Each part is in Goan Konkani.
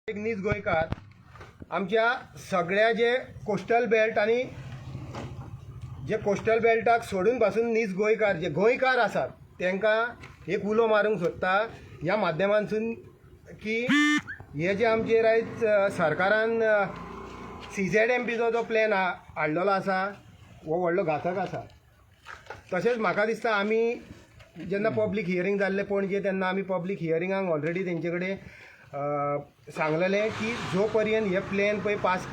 एक नीज गोंयकार आमच्या सगळ्या जे कोस्टल बेल्ट आनी जे कोस्टल बेल्टाक सोडून पासून नीज गोंयकार जे गोंयकार आसात, तांकां एक उलो मारूंक सोदता ह्या माध्यमांतसून की हे जे आमचेर आयज सरकारान सीझेडएमपीचो जो प्लॅन हाडलेलो आसा, हो व्हडलो घातक आसा. तशेंच म्हाका दिसता, आमी जेन्ना पब्लीक हियरींग जाल्लें पणजे, तेन्ना आमी पब्लीक हियरिंगाक ऑलरेडी तेंचे कडेन सांगलेलें की जो पर्यंत हे प्लॅन पळय पास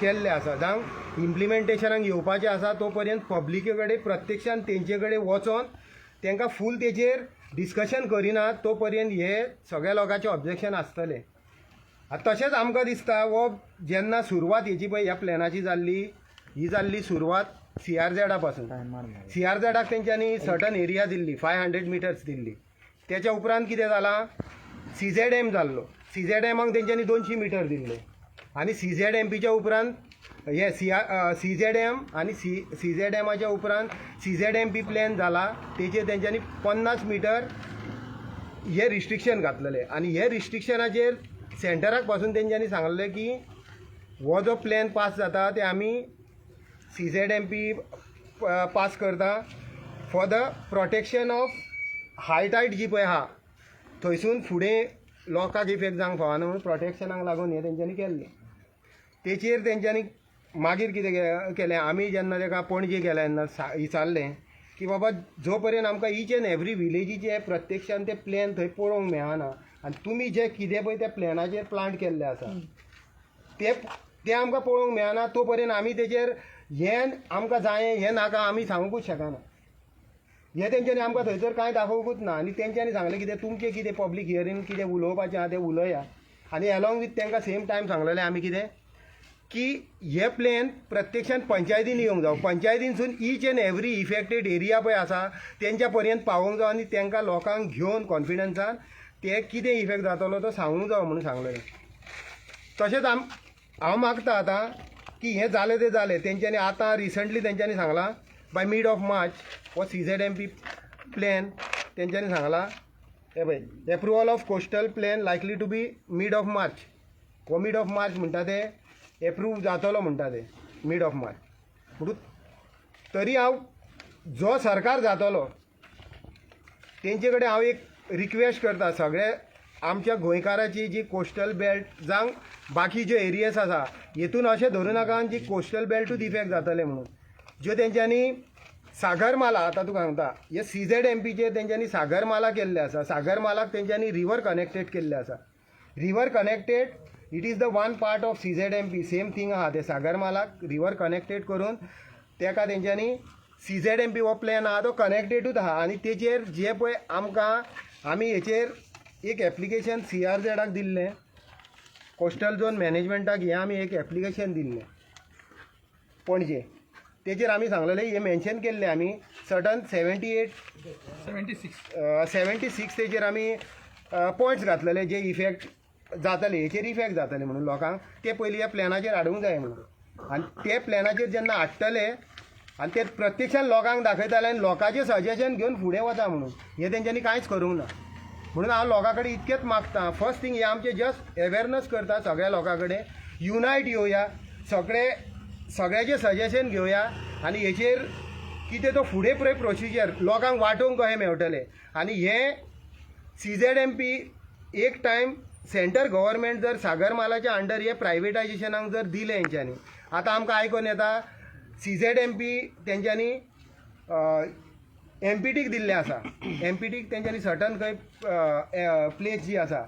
केल्ले आसा, जावं इम्प्लिमेंटेशनाक येवपाचें आसा, तो पर्यंत पब्लिके कडेन प्रत्यक्षान तेंचे कडेन वचोन तांकां फूल तेजेर डिस्कशन करिनात, तो पर्यंत हे सगळ्या लोकांचें ऑब्जेक्शन आसतलें. आतां तशेंच आमकां दिसता, हो जेन्ना सुरवात हेची पळय ह्या प्लॅनाची जाल्ली, ही जाल्ली सुरवात सीआरझेडा पासून. सीआरझेडाक तेंच्यांनी सर्टन एरिया दिल्ली, 500 मिटर्स दिल्ली. तेच्या उपरांत कितें जालां, सीझेडएम जाल्लो. सीझेडएमाक तेंच्यांनी 200 मिटर दिल्ले आनी सीझेडएमपीच्या उपरांत हे सीआर सीझेडएम आनी सीझेडएमाच्या उपरांत सीझेडएमपी प्लॅन जाला, तेचेर तेंच्यांनी 50 मिटर हे रिस्ट्रिक्शन घातलेले. आनी हे रिस्ट्रिक्शनाचेर सेंटराक पासून तेंच्यांनी सांगलें की हो जो प्लॅन पास जाता, ते आमी सीझेडएमपी पास करता for the protection of high tide जी पळय आहा, थंयसून फुडें लोकांक इफेक्ट जावंक फावना म्हणून प्रोटेक्शनाक लागून हें तेंच्यांनी केल्लें. तेचेर तेंच्यांनी मागीर कितें केलें, आमी जेन्ना ताका पणजे गेले तेन्ना विचारलें की बाबा, जो पर्यंत आमकां इच एन एवरी विलेजीचे प्रत्यक्षान ते प्लॅन थंय पळोवंक मेळना आनी तुमी जे कितें पळय त्या प्लॅनाचेर प्लांट केल्ले आसा, ते ते आमकां पळोवंक मेळना, तो पर्यंत आमी तेजेर हें आमकां जायें, हें नाका, आमी सांगूंकूच शकना. हें तेंच्यांनी आमकां थंयसर कांय दाखोवंकूच ना. आनी तेंच्यांनी सांगलें कितें, तुमचें कितें पब्लीक हियरींग कितें उलोवपाचें आहा तें उलया. आनी एलॉंग वीथ तांकां सेम टायम सांगलेलें आमी कितें की हे प्लॅन प्रत्यक्षान पंचायतीन येवंक जावो, पंचायतीनसून each and every affected area पळय आसा तेंच्या पर्यंत पावोवंक जावो आनी तांकां लोकांक घेवन कॉन्फिडन्सान ते कितें इफेक्ट जातलो तो सांगूंक जावो म्हणून सांगलेलें. तशेंच हांव मागता आतां की हें जालें तें जालें, तेंच्यांनी आतां रिसंटली तेंच्यांनी सांगलां बाय मीड ऑफ मार्च हो सीझेडएमपी प्लॅन तेंच्यांनी सांगलां. हे पळय, approval of coastal plan likely to be mid of March. हो मीड ऑफ मार्च म्हणटा ते एप्रूव जातलो म्हणटा ते मीड ऑफ मार्च. म्हणून तरी हांव जो सरकार जातलो तेंचे कडेन हांव एक रिक्वेस्ट करता, सगळे आमच्या गोंयकाराची जी कोस्टल बेल्ट जावं बाकी ज्यो एरियास आसा, हेतून अशें धरूं नाका जी कोस्टल बेल्टूच इफेक्ट जातले म्हणून. ज्यो तेंच्यांनी सागरमाला, आतां तुका सांगता, हे सीझेडएमपीचेर तेंच्यांनी सागरमाला केल्ले आसा. सागरमालाक तेंच्यांनी रिवर कनेक्टेड केल्ले आसा. River connected, it is the one part of CZMP. Same thing आहा ते सागरमालाक रिवर कनेक्टेड करून तेका तेंच्यांनी सीझेडएमपी हो प्लॅन आहा तो कनेक्टेडूच आहा. आनी तेचेर जे पळय आमकां आमी हेचेर एक एप्लिकेशन सीआरझेडाक दिल्लें, कोस्टल झोन मॅनेजमेंटाक हें आमी एक एप्लिकेशन दिल्लें पणजे. तेचेर आमी सांगलेलें, हें मेन्शन केल्लें आमी सर्टन 78 76. 76 तेचेर आमी पॉयंट्स घातलेले, जे इफेक्ट जातले, हेचेर इफेक्ट जातले म्हणून लोकांक ते पयलीं ह्या प्लॅनाचेर हाडूंक जाय म्हणून. आनी ते प्लॅनाचेर जेन्ना हाडटले आनी ते प्रत्यक्षान लोकांक दाखयताले आनी लोकांचें सजेशन घेवन फुडें वता म्हणून, हें तेंच्यांनी कांयच करूंक ना. म्हणून हांव लोकां कडेन इतकेंच मागता, फर्स्ट थींग, हें आमचें जस्ट अवेरनस करता, सगळ्या लोकां कडेन युनायट येवया, सगळे सगळ्याचें सजेशन घेवया आनी हेचेर कितें तो फुडें पळय प्रोसिजर लोकांक वांटोवंक कशें मेळटलें. आनी हें सीझेडएमपी एक टायम सेंटर गव्हर्मेंट जर सागरमालाच्या अंडर हे प्रायवेटायजेशनाक जर दिलें हेंच्यांनी, आतां आमकां आयकोन येता सीझेडएमपी तेंच्यांनी एमपीटीक दिल्लें आसा. एमपीटीक तेंच्यांनी सर्टन खंय प्लेस जी आसा,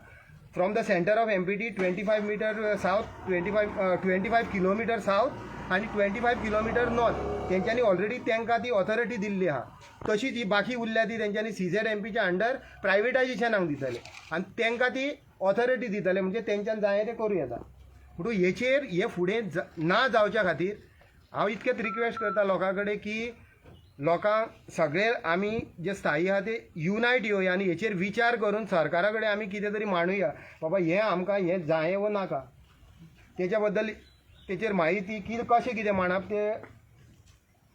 from the center of MPT 25 meter south, 25 kilometer south आनी 25 किलोमिटर नॉर्थ, तेंच्यांनी ऑलरेडी तांकां ती ऑथॉरिटी दिल्ली आहा. तशीच ही बाकी उरल्या ती तेंच्यांनी सीझेडएमपीच्या अंडर प्रायवेटायजेशनाक दितले आनी तांकां ती ऑथॉरिटी दितले, म्हणजे तेंच्यान जाय तें करूं येता. म्हणून हेचेर हे फुडें ना जावच्या खातीर हांव इतकेंच रिक्वेस्ट करता लोकां कडेन की लोकांक सगळे आमी जे स्थायी आहा ते युनायट येवया आनी हेचेर विचार करून सरकारा कडेन आमी कितें तरी मांडुया, बाबा हें आमकां हें जायें वो नाका, तेच्या बद्दल तेचेर म्हायती कितें कशें कितें मांडप तें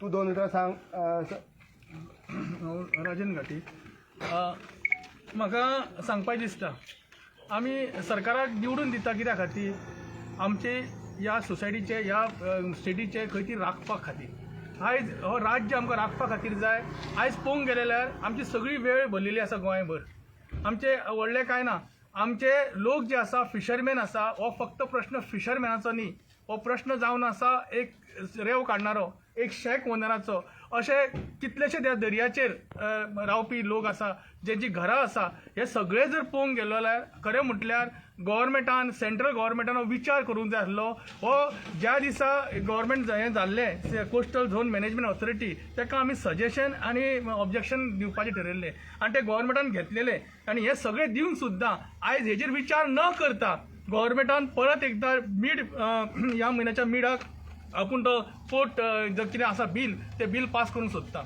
तूं दोन उतरां सांग. हांव राजन घाटी. म्हाका सांगपाक दिसता आमी सरकाराक निवडून दिता कित्या खातीर? आमचे ह्या सोसायटीचे, ह्या स्टेटीचे खंय ती राखपा खातीर. आयज हो राज्य आमकां राखपा खातीर जाय. आयज पळोवंक गेले जाल्यार आमची सगळी वेळ भरलेली आसा गोंयभर. आमचे व्हडलें कांय ना, आमचे लोक जे आसा, फिशरमॅन आसा, हो फक्त प्रश्न फिशरमॅनाचो न्ही, हो प्रश्न जावन आसा एक रेंव काडणारो, एक शॅक ओनराचो. अशे कितलेशे त्या दर्याचेर रावपी लोक आसा, जेंची घरां आसा. हे सगळे जर पळोवंक गेलो जाल्यार खरें म्हटल्यार गोवोरमेंटान, सेंट्रल गोवोरमेंटान हो विचार करूंक जाय आसलो. हो ज्या दिसा गोवोरमेंट हें जाल्लें, कोस्टल झोन मॅनेजमेंट ऑथॉरिटी, ताका आमी सजेशन आनी ऑब्जेक्शन दिवपाचें ठरयल्लें आनी तें गोवोरमेंटान घेतलेलें. आनी हें सगळें दिवन सुद्दां आयज हेजेर विचार न करता गोवोरमेंटान परत एकदां मीड ह्या म्हयन्याच्या मिडाक आपूण तो पोर्ट जर कितें आसा बील, तें बील पास करूंक सोदता.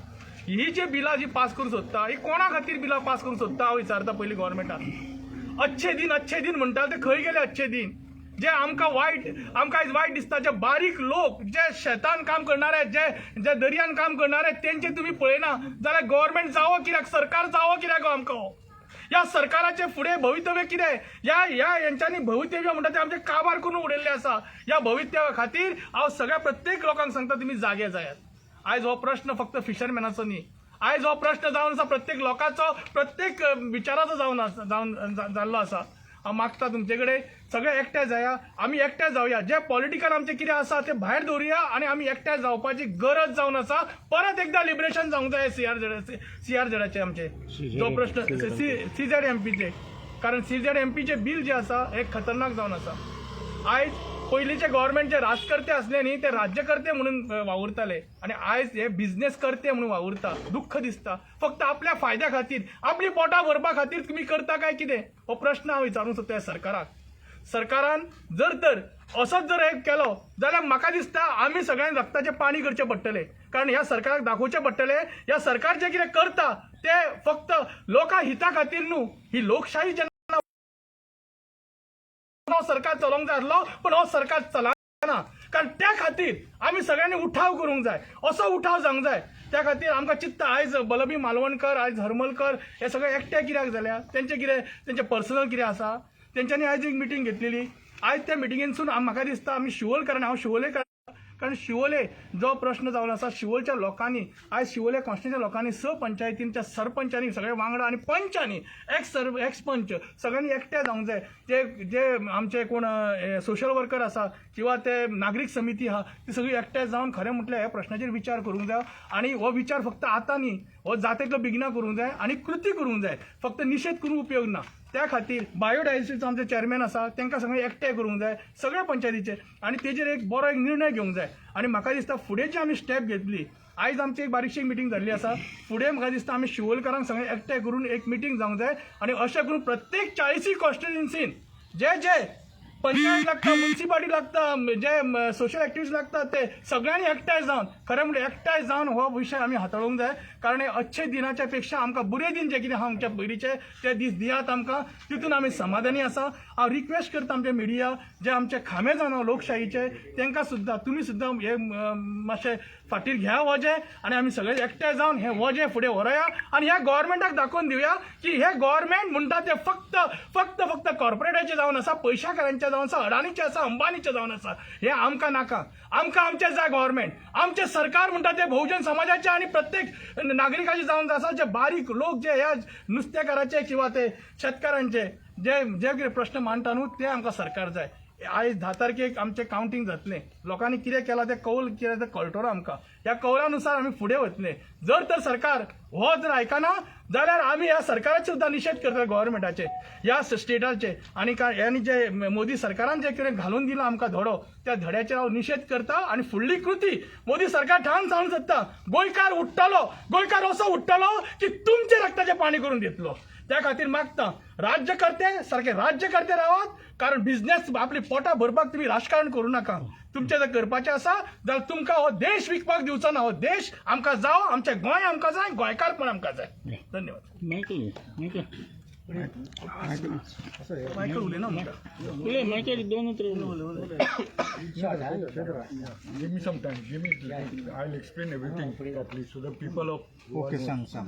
ही जी बिलां जी पास करूंक सोदता, ही कोणा खातीर बिलां पास करूंक सोदता, हांव विचारता पयलीं गोवोरमेंटाक. अच्छे दिन, अच्छे दिन म्हणटा, ते खंय गेले अच्छे दिन? जे आमकां वायट, आमकां आयज वायट दिसता, जे बारीक लोक, जे शेतान काम करणारे, जे जे दर्यान काम करणारे, तेंचे तुमी पळयना जाल्यार गोवोरमेंट जावो कित्याक? सरकार जावो कित्याक आमकां? हो ह्या सरकाराचें फुडें भवितव्य कितें? ह्या ह्या हेंच्यांनी भवितव्य म्हणटा तें आमचें काबार करून उडयल्लें आसा. ह्या भवितव्या खातीर हांव सगळ्या प्रत्येक लोकांक सांगता, तुमी जागे जायात. आयज हो प्रश्न फक्त फिशरमॅनाचो न्ही, आयज हो प्रश्न जावन आसा प्रत्येक लोकांचो, प्रत्येक विचाराचो जावन आसा, जावन जाल्लो आसा. हांव मागता तुमचे कडेन, सगळे एकठांय जाया, आमी एकठांय जावया. जे पॉलिटिकल आमचें कितें आसा तें भायर दवरुया आनी आमी एकठांय जावपाची गरज जावन आसा. परत एकदां लिबरेशन जावंक जाय सीआर सीआर झेडाचे, आमचे जो प्रश्न सीझेड एमपीचे, कारण सीझेड एमपीचे बील जे आसा हे खतरनाक जावन आसा. आयज पयलींचे गव्हर्मेंट जे राजकर्ते आसले न्ही, ते राज्यकर्ते म्हणून वावुरताले आनी आयज हे बिझनेस करते म्हणून वावुरता. दुख्ख दिसता. फक्त आपल्या फायद्या खातीर, आपली पोटां भरपा खातीर तुमी करता काय कितें, हो प्रश्न हांव विचारूंक सोदता ह्या सरकाराक. सरकारान जर तर असोच जर एक केलो जाल्यार म्हाका दिसता आमी सगळ्यांक रक्ताचें पाणी करचें पडटलें, कारण ह्या सरकाराक दाखोवचें पडटलें, ह्या सरकार जें कितें करता तें फक्त लोकां हिता खातीर न्हू. ही लोकशाही जेन्ना हो सरकार चलोवंक जाय आसलो, पण हो सरकार चलना, कारण त्या खातीर आमी सगळ्यांनी उठाव करूंक जाय, असो उठाव जावंक जाय. त्या खातीर आमकां चित्ता, आयज बलबी मालवणकर, आयज हरमलकर हे सगळे एकटे कित्याक जाल्या? तेंचे कितें, तेंचें पर्सनल कितें आसा? तेंच्यांनी आयज एक मिटींग घेतलेली. आयज त्या मिटिंगेनसून म्हाका दिसता आमी शिवोलकारांनी, हांव शिवोलेकार, कारण शिवोले जो प्रश्न जावन आसा, शिवोलच्या लोकांनी, आयज शिवोले कॉन्स्टिट्युएन्सीच्या लोकांनी, स पंचायतींच्या सरपंचांनी सगळे वांगडा आनी पंचांनी, एक्स सर, एक्स पंच, सगळ्यांनी एकठांय जावंक जाय. ते जे आमचे कोण सोशल वर्कर आसा किंवा ते नागरीक समिती आहा, ती सगळी एकठांय जावन खरें म्हटल्यार ह्या प्रश्नाचेर विचार करूंक जाय. आनी हो विचार फक्त आतां न्ही, हो जाता बेगिना करूंक जाय आनी कृती करूंक जाय. फक्त निशेध करूंक उपयोग ना. त्या खातीर बायोडायवर्सिटीचो आमचे चेअरमॅन आसा, तांकां सगळें एकठांय करूंक जाय सगळ्या पंचायतीचे आनी तेजेर एक बरो एक निर्णय घेवंक जाय. आनी म्हाका दिसता फुडें जी आमी स्टेप घेतली, आयज आमची एक बारीकशी मिटींग जाल्ली आसा, फुडें म्हाका दिसता आमी शिवोलकारांक सगळें एकठांय करून एक मिटींग जावंक जाय. आनी अशें करून प्रत्येक 40 कॉन्स्टिट्युएन्सीन जे जे पंचायत लागता, मुन्सिपालिटी लागता, जे सोशल एक्टिविस्ट लागता, ते सगळ्यांनी एकठांय जावन, खरें म्हणजे एकठांय जावन हो विशय आमी हाताळूंक जाय. कारण हे अच्छे दिनाच्या पेक्षा आमकां बुरे दिन जे कितें आहा आमच्या पयलींचे ते दीस दियात आमकां, तितून आमी समाधानी आसा. हांव रिक्वेस्ट करता आमचे मिडिया, जे आमचे खांबे जावन लोकशाहीचे, तांकां सुद्दां, तुमी सुद्दां हे मातशें फाटीर घ्या वजें आनी आमी सगळे एकठांय जावन हें वजें फुडें व्हरोया आनी ह्या गव्हर्मेंटाक दाखोवन दिवया की हे गव्हर्मेंट म्हणटा ते फक्त फक्त फक्त कॉर्पोरेटाचे जावन आसा, पयशाकारांचे जावन आसा, अडानीचे आसा, अंबानीचे जावन आसा. हे आमकां नाका. आमकां आमचें जाय गव्हर्मेंट. आमचें सरकार म्हणटा ते बहुजन समाजाचे आनी प्रत्येक नागरिकाचे जावन आसा. जे बारीक लोक, जे ह्या नुस्तेकाराचे किंवा ते शेतकारांचे जे जे कितें प्रश्न मांडटा न्हू, ते आमकां सरकार जाय. आयज 10 तारखेक आमचें कावंटींग जातलें. लोकांनी कितें केलां तें कौल कितें तें कळटलो आमकां. ह्या कौलानुसार आमी फुडें वतले. जर तर सरकार हो जर आयकना जाल्यार आमी ह्या सरकाराचे सुद्दां निशेध करतले, गव्हर्मेंटाचे, ह्या स्टेटाचे. आनी आनी जे मोदी सरकारान जे कितें घालून दिलां आमकां धडो, त्या धड्याचेर हांव निशेध करता. आनी फुडली कृती मोदी सरकार ठाण सांगूंक सोदता, गोंयकार उठ्ठलो. गोंयकार असो उठ्ठलो की तुमचे रक्ताचें पाणी करून दितलो. त्या खातीर मागता, राज्यकर्ते सारखे राज्यकर्ते रावात, कारण बिझनेस, आपली पोटां भरपाक तुमी राजकारण करूं नाका. तुमचें जर करपाचें आसा जाल्यार तुमकां हो देश विकपाक दिवचो ना. हो देश आमकां जावं, आमचें गोंय आमकां जाय, गोंयकारपण आमकां जाय. धन्यवाद. Michael, Michael. मायकल उलयना म्हणटा. उलय मायकल, दोन उतरां उलय. Give me some time. Give me. I'll explain everything properly so the people of okay, सांग सांग.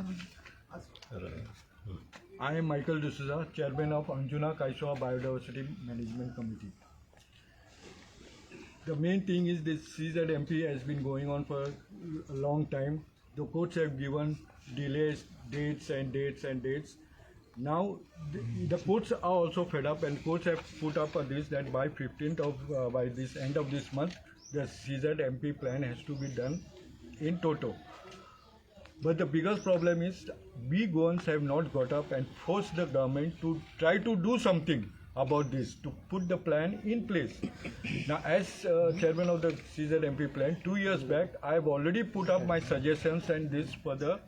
I am Michael D'Souza, chairman of Anjuna Kaisua Biodiversity Management Committee. The main thing is this CZMP has been going on for a long time. The courts have given delays, dates and dates and dates. Now the courts are also fed up, and courts have put up on this that by 15th of by this end of this month, the CZMP plan has to be done in toto. But the biggest problem is we Goans have not got up and forced the government to try to do something about this, to put the plan in place. Now, as chairman of the CZMP plan, 2 years back, I have already put up my suggestions and this for the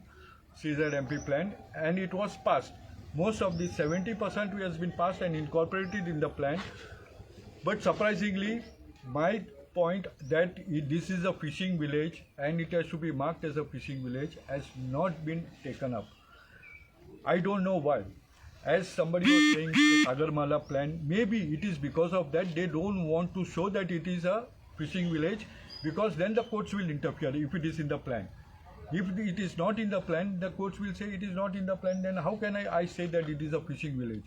CZMP plan, and it was passed. Most of the 70% has been passed and incorporated in the plan. But surprisingly, my point that this is a fishing village and it has to be marked as a fishing village has not been taken up. I don't know why. As somebody was saying, the Sagarmala plan, maybe it is because of that they don't want to show that it is a fishing village, because then the courts will interfere if it is in the plan. If it is not in the plan, the courts will say it is not in the plan, then how can I say that it is a fishing village?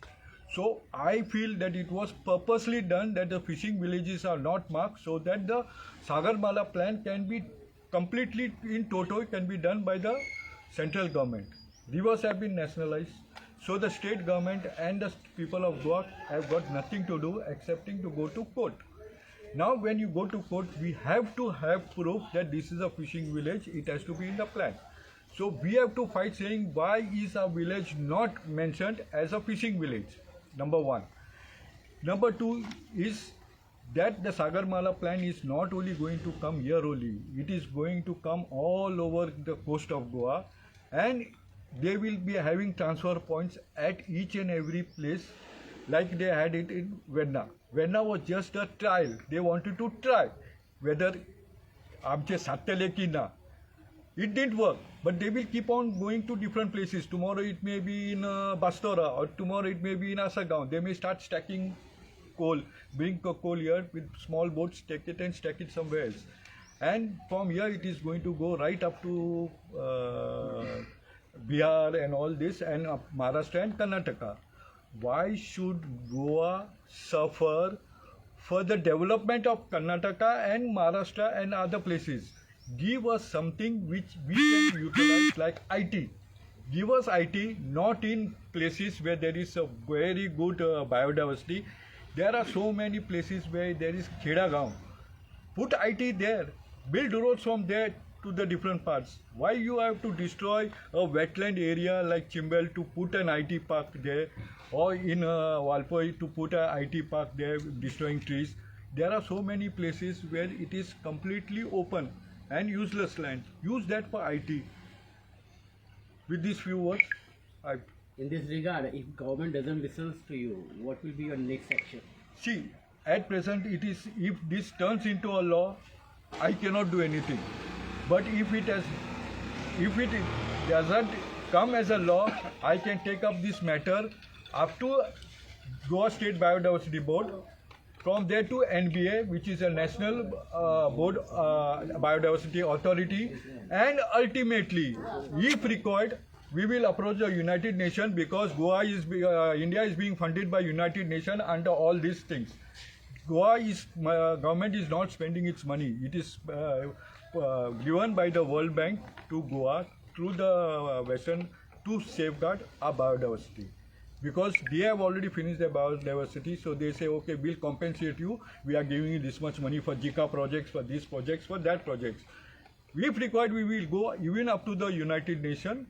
So I feel that it was purposely done that the fishing villages are not marked so that the Sagarmala plan can be completely in toto, it can be done by the central government. Rivers have been nationalized, so the state government and the people of Goa have got nothing to do excepting to go to court. Now when you go to court, we have to have proof that this is a fishing village, it has to be in the plan. So we have to fight saying why is our village not mentioned as a fishing village, number one. Number two is that the Sagarmala plan is not only going to come here only, it is going to come all over the coast of Goa, and they will be having transfer points at each and every place like they had it in Verna. Verna was just a trial. They wanted to try whether आमचे सात्तले की ना. It didn't work, but they will keep on going to different places. Tomorrow it may be in Bastora, or tomorrow it may be in Asagaon. They may start stacking coal, bring coal here with small boats, take it and stack it somewhere else. And from here it is going to go right up to Bihar and all this, and Maharashtra and Karnataka. Why should Goa suffer for the development of Karnataka and Maharashtra and other places? Give us something which we can utilize, like IT. Give us IT, not in places where there is a very good biodiversity. There are so many places where there is Khedagaon. Put IT there, build roads from there to the different parts. Why you have to destroy a wetland area like Chimbel to put an IT park there, or in Valpoi to put an IT park there, destroying trees? There are so many places where it is completely open and useless land. Use that for IT. With these few words, I... In this regard, if government doesn't listen to you, what will be your next action? See, at present it is, if this turns into a law, I cannot do anything. But if it doesn't come as a law, I can take up this matter up to Goa State Biodiversity Board, from there to NBA, which is a national board biodiversity authority, and ultimately, if required, we will approach the United Nations, because Goa is India is being funded by United Nations under all these things. Goa is government is not spending its money. It is given by the World Bank to Goa through the Western to safeguard our biodiversity. Because they have already finished their biodiversity, so they say, okay, we'll compensate you. We are giving you this much money for JICA projects, for these projects, for that projects. If required, we will go even up to the United Nations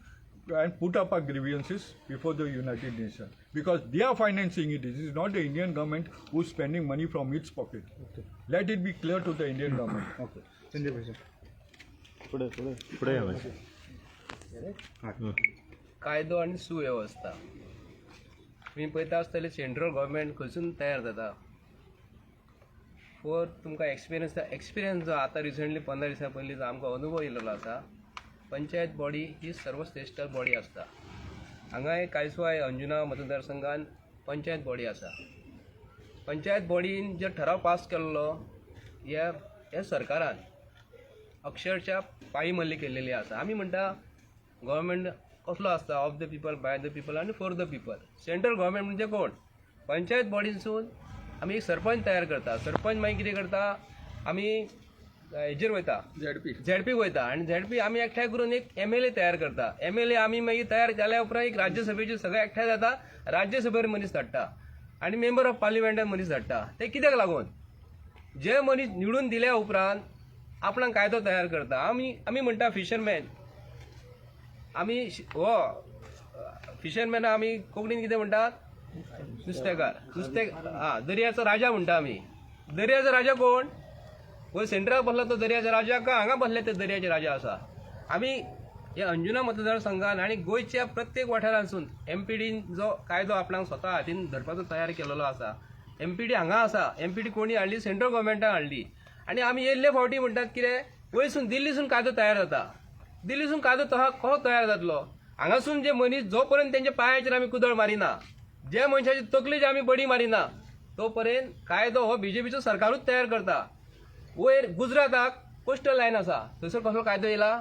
and put up our grievances before the United Nations, because they are financing it. It is not the Indian government who is spending money from its pocket. Okay. Let it be clear to the Indian government. Okay. कायदो आनी सुवेवस्था तुमी पळयता आसतले. सेंट्रल गव्हर्मेंट खंयसून तयार जाता फॉर तुमकां एक्सपिरियन्स जो आतां रिसंटली 15 दिसां पयलीं जो आमकां अनुभव येयलेलो आसा, पंचायत बॉडी ही सर्वश्रेश्ठ बॉडी आसता. हांगाय कायसवाय अंजुना मतदारसंघान पंचायत बॉडी आसा. पंचायत बॉडीन जे ठराव पास केल्लो ह्या सरकारान अक्षरशः पायमल्ली केलेली आसा. आमी म्हणटा गव्हर्मेंट कसलो आसता, of the people, by the people आनी for the people. Central government म्हणजे कोण? पंचायत बॉडींसून आमी एक सरपंच तयार करता. सरपंच मागीर कितें करता, आमी हेजेर वयता, झेडपीक वयता आनी झेडपी आमी एकठांय करून एक MLA तयार करता. MLA आमी मागीर तयार जाल्या उपरांत एक राज्यसभेचे सगळे एकठांय जाता, राज्यसभेर मनीस धाडटा आनी मेंबर ऑफ पार्लिमेंटान मनीस धाडटा. ते कित्याक लागून? जे मनीस निवडून दिल्या उपरांत आपणाक कायदो तयार करता. आमी आमी म्हणटा फिशरमॅन, आमी हो फिशरमॅन आमी कोंकणीन कितें म्हणटात, नुस्तेकार, नुस्ते हा दर्याचो राजा म्हणटा आमी. दर्याचो राजा कोण? वयर सेंट्राक बसला तो दर्याचो राजा का हांगा बसले ते दर्याचे राजा आसा. आमी हे अंजुना मतदारसंघान आनी गोंयच्या प्रत्येक वाठारांसून MPD जो कायदो आपणाक स्वता हातीन धरपाचो तयार केलेलो आसा. MPD हांगा आसा. MPD कोणी हाडली? सेंट्रल गव्हर्मेंटान हाडली. आनी आमी येयल्ले फावटी म्हणटात कितें, वयरसून दिल्लीसून कायदो तयार जाता. दिल्लीसून कायदो कसो तयार जातलो? हांगासून जे मनीस जो पर्यंत तेंच्या पांयाचेर आमी कुदळ मारिना, जे मनशाची तकलेची आमी बडी मारिना, तो पर्यंत कायदो हो BJPचो सरकारूच तयार करता. वयर गुजराताक कोस्टल लायन आसा, थंयसर कसलो कायदो येयला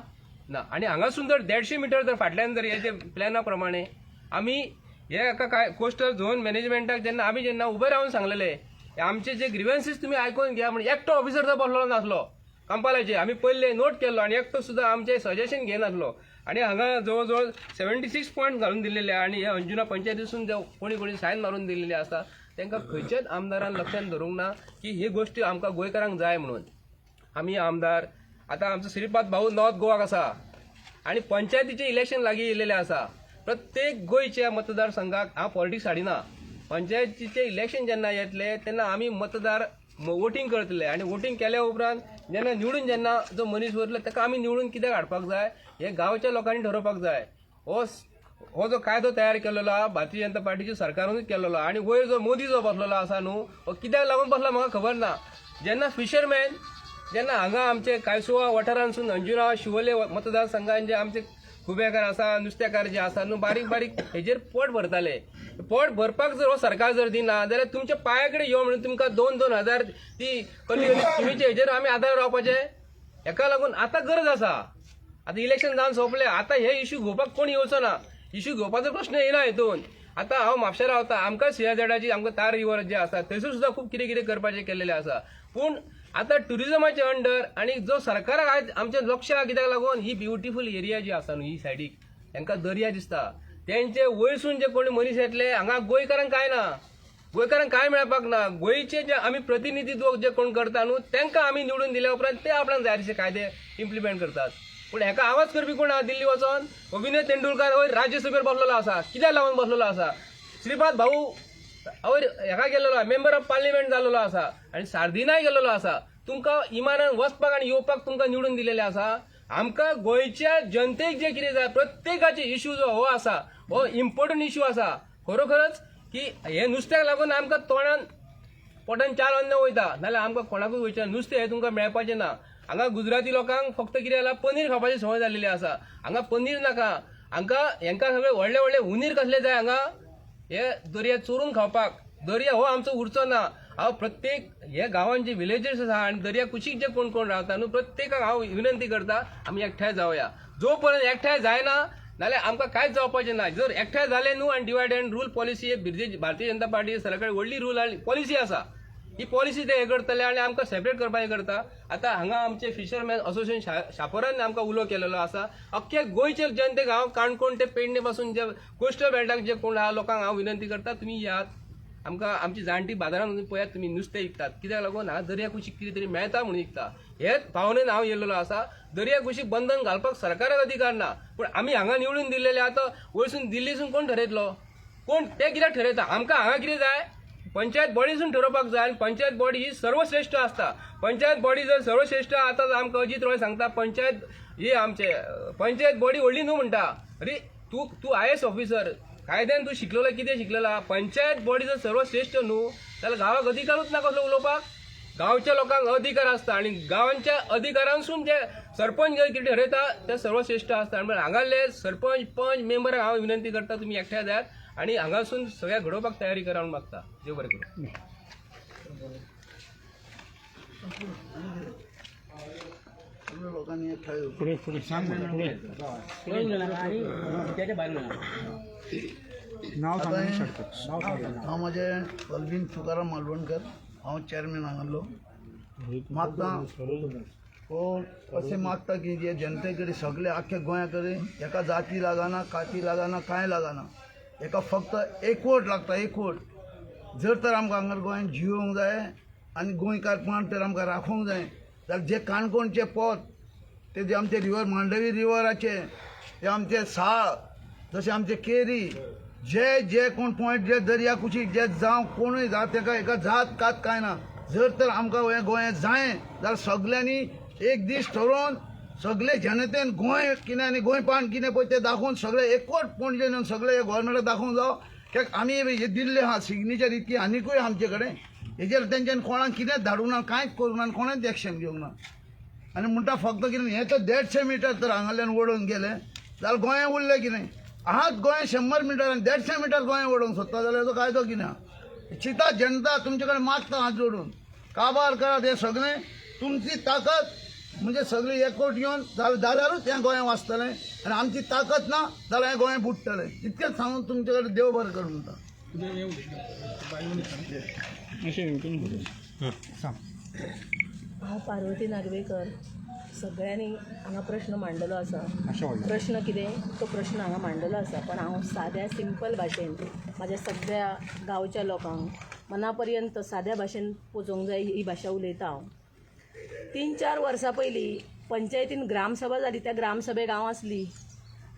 ना. आनी हांगासून जर 150 मिटर जर फाटल्यान जर हे जे प्लॅना प्रमाणे आमी हे एका काय कोस्टल झोन मॅनेजमेंटाक जेन्ना आमी जेन्ना उबे रावन सांगलेले आमचे जे ग्रिवन्सीस तुमी आयकून घ्या म्हण, एकटो ऑफिसर जो बसलेलो नासलो कंपालाचेर. आमी पयले नोट केल्लो आनी एकटो सुद्दां आमचे सजेशन घेनासलो. आनी हांगा जवळ जवळ 76 पॉयंट घालून दिल्लेले आनी हे अंजुना पंचायतीसून जे कोणी कोणी सायन मारून दिल्लेले आसा, तांकां खंयच्याच आमदारान लक्षांत धरूंक ना की ही गोश्टी आमकां गोंयकारांक जाय म्हणून. आमी आमदार आतां आमचो श्रीपाद भाऊ नॉर्थ गोवाक आसा आनी पंचायतीचें इलेक्शन लागीं येयलेलें आसा. प्रत्येक गोंयच्या मतदारसंघाक हांव पॉलिटिक्स हाडिना. पंचायतीचें इलेक्शन जेन्ना येतलें तेन्ना आमी मतदार वोटींग करतले आनी वोटींग केल्या उपरांत जेन्ना निवडून जेन्ना जो मनीस उरलो ताका आमी निवडून कित्याक हाडपाक जाय हे गांवच्या लोकांनी ठरोवपाक जाय. हो जो कायदो तयार केलेलो आहा भारतीय जनता पार्टीच्या सरकारानूच केलेलो आनी वयर जो मोदी जो बसलेलो आसा न्हू, हो कित्याक लागून बसला म्हाका खबर ना. जेन्ना फिशरमॅन जेन्ना हांगा आमचे कायसुवा वाठारांसून अंजुना शिवोले मतदारसंघान जे आमचे खुबेकार आसा, नुस्तेकार जे आसा न्हू, बारीक बारीक हेजेर पोट भरताले. पोट भरपाक जर हो सरकार जर दिना जाल्यार तुमच्या पांया कडेन यो म्हणून तुमकां 2-2 हजार ती कसली कसली स्किमीचे हेजेर आमी आदार रावपाचे. हेका लागून आतां गरज आसा. आतां इलेक्शन जावन सोंपलें, आतां हे इश्यू घेवपाक कोण येवचो ना, इश्यू घेवपाचो प्रश्न येना हितून. आतां हांव म्हापशा रावता, आमकां सियाझाडाची आमकां तार रिवर जे आसा थंयसर सुद्दां खूब कितें कितें करपाचें केल्लेलें आसा. पूण आतां ट्युरिजमाचे अंडर आनी जो सरकाराक आयज आमचें लक्ष आहा कित्याक लागून ही ब्युटिफूल एरिया जी आसा न्हू ही सायडीक तांकां दर्या दिसता. तेंचे वयरसून जे कोणी मनीस येतले हांगा गोंयकारांक कांय ना, गोंयकारांक कांय मेळपाक ना. गोंयचे जे आमी प्रतिनिधित्व जे कोण करता न्हू तांकां आमी निवडून दिल्या उपरांत ते आपणाक जाय तशे कायदे इम्प्लिमेंट करतात. पूण हेका आवाज करपी कोण आहा दिल्ली वचोन? विनय तेंडुलकार वयर राज्यसभेर बसलेलो आसा, कित्याक लागून बसलेलो आसा? श्रीपाद भाऊ वयर हेका गेल्लो आहा, मेंबर ऑफ पार्लिमेंट जाल्लो आसा आनी सार्दिनाय गेल्लो आसा. तुमकां इमानान वचपाक आनी येवपाक तुमकां निवडून दिलेलें आसा. आमकां गोंयच्या जनतेक जे कितें जाय प्रत्येकाचे इश्यू जो हो आसा हो इम्पोर्टंट इश्यू आसा. खरोखरच की हे नुस्त्याक लागून आमकां तोंडान पोटान 4 अन्न वयता, नाल्यार आमकां कोणाकूच वयचें नुस्तें हें तुमकां मेळपाचें ना. हांगा गुजराती लोकांक फक्त कितें जाला पनीर खावपाची संवय जाल्लेली आसा. हांगा पनीर नाका, हांकां हेंकां सगळे व्हडले व्हडले हुनीर कसले जाय हांगा हे दर्या चोरून खावपाक. दर्या हो आमचो उरचो ना. हांव प्रत्येक हे गांवान जे विलेजर्स आसा आनी दर्या कुशीक जे कोण कोण रावता न्हू प्रत्येकाक हांव विनंती करता आमी एकठांय जावया. जो पर्यंत एकठांय जायना नाल्यार आमकां कांयच जावपाचें ना. जर एकठांय जाले न्हू आनी डिवायड अँड रूल पॉलिसी हे भारतीय जनता पार्टी सरकार व्हडली रूल आनी पॉलिसी आसा, ही पॉलिसी ते हे करतले आनी आमकां सेपरेट करपाचें करता. आतां हांगा आमचे फिशरमॅन असोसिएशन शापोरान आमकां उलो केलेलो आसा. अख्खे गोंयचे जनतेक हांव काणकोण ते पेडणे पासून जे कोस्टल बेल्टाक जे कोण आहा लोकांक हांव विनंती करता तुमी येयात. आमकां आमची जाणटी बाजारान वचून पळयात तुमी नुस्तें विकतात कित्याक लागून हांगा दर्या कुशीक कितें तरी मेळटा म्हणून विकता. हेच भावनेन हांव येयलेलो आसा. दर्या कुशीक बंधन घालपाक सरकाराक अधिकार ना, पूण आमी हांगा निवडून दिल्लेले आतां वयरसून दिल्लीसून कोण ठरयतलो? कोण ते कित्याक ठरयता? आमकां हांगा कितें जाय पंचायत बॉडीसून ठरोवपाक जाय आनी पंचायत बॉडी ही सर्वश्रेश्ठ आसता. पंचायत बॉडी जर सर्वश्रेश्ठ आतां आमकां अजीत रॉय सांगता पंचायत ही आमचे पंचायत बॉडी व्हडली न्हू म्हणटा. अरे तूं तूं IAS officer, कायद्यान तूं शिकलेलो, कितें शिकलेलो? पंचायत बॉडी जर सर्वश्रेश्ठ न्हू जाल्यार गांवाक अधिकारूच ना कसलो उलोवपाक. गांवच्या लोकांक अधिकार आसता आनी गांवांच्या अधिकारांसून जे सरपंच जे कितें ठरयता ते सर्वश्रेश्ठ आसता. आनी हांगासले सरपंच पंच मेंबरांक हांव विनंती करता तुमी एकठांय जायात आनी हांगासून सगळ्या घडोवपाक तयारी करा म्हणून मागता. देव बरें करूं. लोकांनी एकठांय येवन फुडें फुडें सांग फुडें. उलयनाका आनी त्याच्या भायर उलयनाका. हांव म्हजें अल्वीन तुकाराम मालवणकर, हांव चॅरमॅन हांगासरलो. मागता हो अशें मागता की जे जनते कडेन सगळे आख्ख्या गोंया कडेन एका जाती लागना, काती लागना, कांय लागना, एका फक्त एकवट लागता. एकवट जर तर आमकां हांगा गोंयांत जियोंक जाय आनी गोंयकारपण तर आमकां राखूंक जाय जाल्यार जे काणकोणचे पोत ते जे आमचे रिवर मांडवी रिवराचे ते आमचे साळ जशे आमचे केरी जे जे कोण पॉयंट जे दर्या कुशीक जे जावं कोणूय जावं तेका एका जात कात कांय ना. जर तर आमकां हें गोंय जाय जाल्यार सगल्यांनी एक दीस ठरोवन सगळे जनतेन गोंय कितें आनी गोंयपान कितें पळय तें दाखोवन सगळे एकवट पणजे येवन सगळे गोवोरमेंटाक दाखोवंक जावो कित्याक आमी हे दिल्ले आहा सिग्नेचर इतकी आनिकूय आमचे कडेन हेजेर तेंच्यानी कोणाक कितेंच धाडूंक ना, कांयच करूंक ना आनी कोणेंच एक्शन घेवंक ना. आनी म्हणटा फक्त कितें हें तर 150 मिटर तर हांगाल्यान ओडून गेलें जाल्यार गोंया उरलें कितें आहात गोंय 100 मिटर आनी 150 मिटर गोंय ओडूंक सोदता जाल्यार हेजो कायदो कितें आहा. चिंता जनता तुमचे कडेन मागता हात जोडून काबार करात हें सगळें. तुमची ताकद म्हणजे सगळी एकवट घेवन जाल्यारूच हें गोंय वाचतलें आनी आमची ताकद ना जाल्यार हें गोंय बुडटलें. इतकेंच सांगून तुमचे कडेन देव बरें करूं म्हणटा. हांव पार्वती नागवेकर. सगळ्यांनी हांगा प्रश्न मांडलेलो आसा. प्रश्न कितें तो प्रश्न हांगा मांडलेलो आसा, पण हांव साद्या सिंपल भाशेन म्हाज्या सगळ्या गांवच्या लोकांक मना पर्यंत साद्या भाशेन पोचोवंक जाय ही भाशा उलयता हांव. 3-4 वर्सां पयलीं पंचायतीन ग्रामसभा जाली. त्या ग्रामसभेक हांव आसली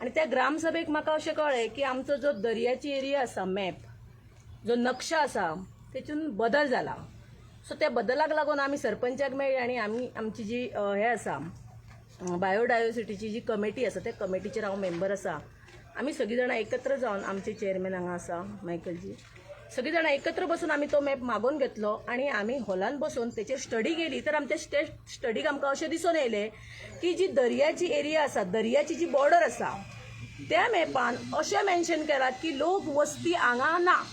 आनी त्या ग्रामसभेक म्हाका अशें कळ्ळें की आमचो जो दर्याची एरिया आसा, मॅप जो नक्शा आसा तेतून बदल जाला. सो त्या बदलाक लागून आमी सरपंचाक मेळ्ळी आनी आमी आमची जी हें आसा बायोडायवर्सिटीची जी कमिटी आसा त्या कमिटीचेर हांव मेंबर आसा. आमी सगळीं जाणां एकत्र जावन आमचे चेअरमॅन हांगा आसा मायकलजी, सगळीं जाणां एकत्र बसून आमी तो मॅप मागोवन घेतलो आनी आमी हॉलान बसून तेचेर स्टडी केली. तर आमच्या स्टडीक आमकां अशें दिसून येयलें की जी दर्याची एरिया आसा, दर्याची जी बॉर्डर आसा त्या मॅपान अशें मेन्शन केलां की लोक वस्ती हांगा ना.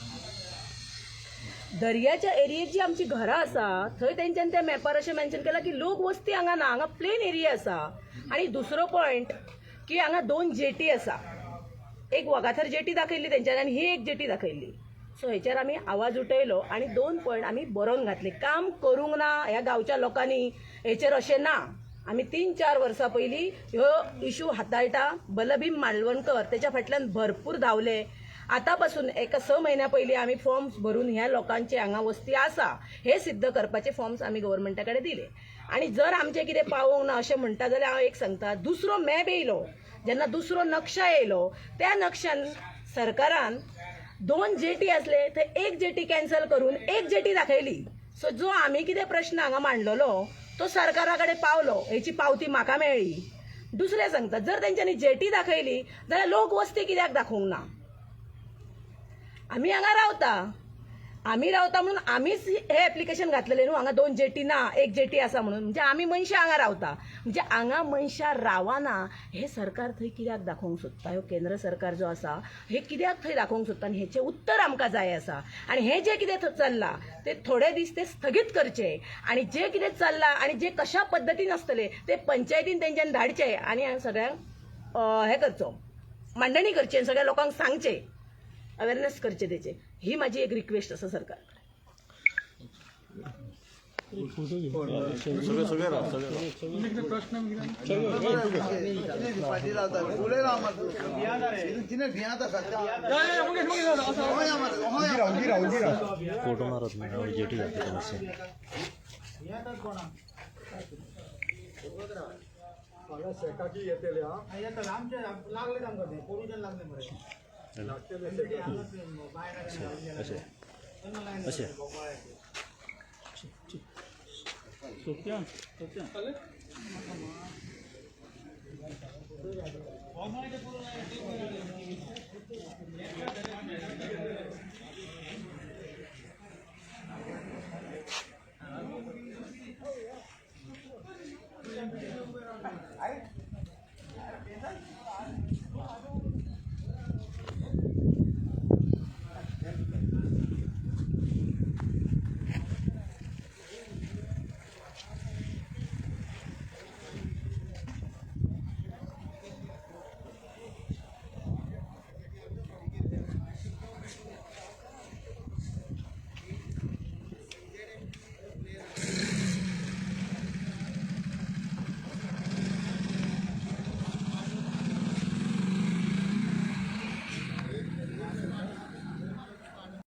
दर्याच्या एरियेत जी आमची घरां आसा थंय तेंच्यान त्या मॅपार अशें मेन्शन केलां की लोक वस्ती हांगा ना, हांगा प्लेन एरिया आसा. आनी दुसरो पॉयंट की हांगा 2 जेटी आसा, एक वागाथर जेटी दाखयल्ली तेंच्यानी आनी ही एक जेटी दाखयल्ली. सो हेचेर आमी आवाज उठयलो आनी 2 पॉयंट आमी बरोवन घातले. काम करूंक ना ह्या गांवच्या लोकांनी हेचेर अशें ना. आमी 3-4 वर्सां पयलीं ह्यो इशू हाताळटा. बलभीम मालवणकर तेच्या फाटल्यान भरपूर धांवले. आतां पासून एका 6 म्हयन्या पयलीं आमी फॉर्म्स भरून ह्या लोकांचे हांगा वस्ती आसा हे सिद्ध करपाचे फॉर्म्स आमी गव्हर्मेंटा कडेन दिले. आनी जर आमचें कितें पावोवंक ना अशें म्हणटा जाल्यार हांव एक सांगता, दुसरो मॅप येयलो, जेन्ना दुसरो नक्शा येयलो त्या नक्शान सरकारान 2 जेटी आसले थंय एक जेटी कॅन्सल करून एक जेटी दाखयली. सो जो आमी कितें प्रश्न हांगा मांडलेलो तो सरकारा कडेन पावलो, हेची पावती म्हाका मेळ्ळी. दुसरें सांगता, जर तेंच्यांनी जेटी दाखयली जाल्यार लोक वस्ती कित्याक दाखोवंक ना? आमी हांगा रावता, आमी रावता म्हणून आमीच हे एप्लिकेशन घातलेलें न्हू, हांगा 2 जेटी ना एक जेटी आसा म्हणून. म्हणजे आमी मनशां हांगा रावता, म्हणजे हांगा मनशां रावना हे सरकार थंय कित्याक दाखोवंक सोदता? ह्यो केंद्र सरकार जो आसा हे कित्याक थंय दाखोवंक सोदता? आनी हेचें उत्तर आमकां जाय आसा. आनी हें जें कितें चल्लां ते थोडे दीस ते स्थगीत करचे आनी जें कितें चल्लां आनी जें कशा पद्दतीन आसतलें ते पंचायतीन तेंच्यान धाडचें आनी सगळ्यांक हें करचो, मांडणी करची आनी सगळ्या लोकांक सांगचें, अवेरनेस करचे तेचे. ही माझी एक रिक्वेस्ट आसा सरकार. फोटो मारत नाही जेटी जाते. शेकाकी येतले अशें अशें सोप्या सोप्या.